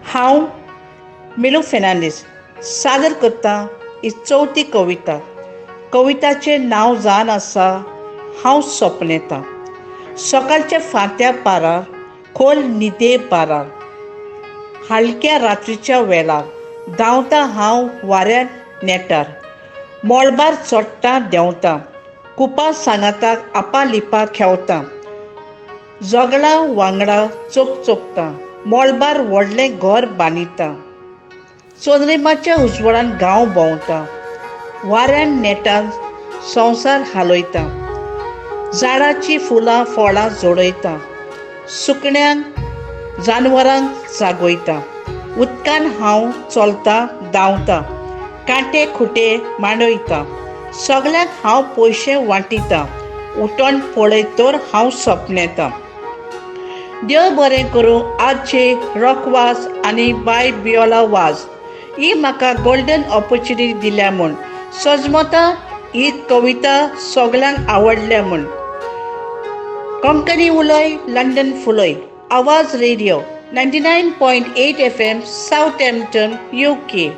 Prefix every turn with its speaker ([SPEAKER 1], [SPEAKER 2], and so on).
[SPEAKER 1] हांव मिलू फेर्नांडीस सादर करतां ही चवथी कविता. कविताचें नांव जावन आसा हांव सपनेतां. सकाळच्या फांत्या पारार, खोल न्हिदे पारार, हलक्या रात्रीच्या वेळार धांवता हांव वाऱ्या नेटार, मळबार चडटा देंवता, कुपां सांगाताक आपा लिपा खेवता, जोगलां वांगडा चकचकता, मळबार व्हडलें घर बांदिता, चंद्रिमाच्या उजवाडान गांव भोंवता, वाऱ्यान नेटान संवसार हालयता, झाडाचीं फुलां फळां जोडयता, सुकण्यांक जानवरांक जागयता, उदकान हांव चलता धांवता, कांटे खुटे मांडयता, सगल्यांक हांव पयशे वांटिता, उठोन पळय तर हांव सपनेता. देव बरें करूं आजचे रॉकवाज आनी बाय बियोला वाज ही म्हाका गोल्डन ऑपोर्चुनिटी दिल्या म्हूण. सजमता ही कविता सगल्यांक आवडल्या म्हूण. कोंकणी उलय लंडन फुलय. आवाज radio 99.8 FM, Southampton, UK.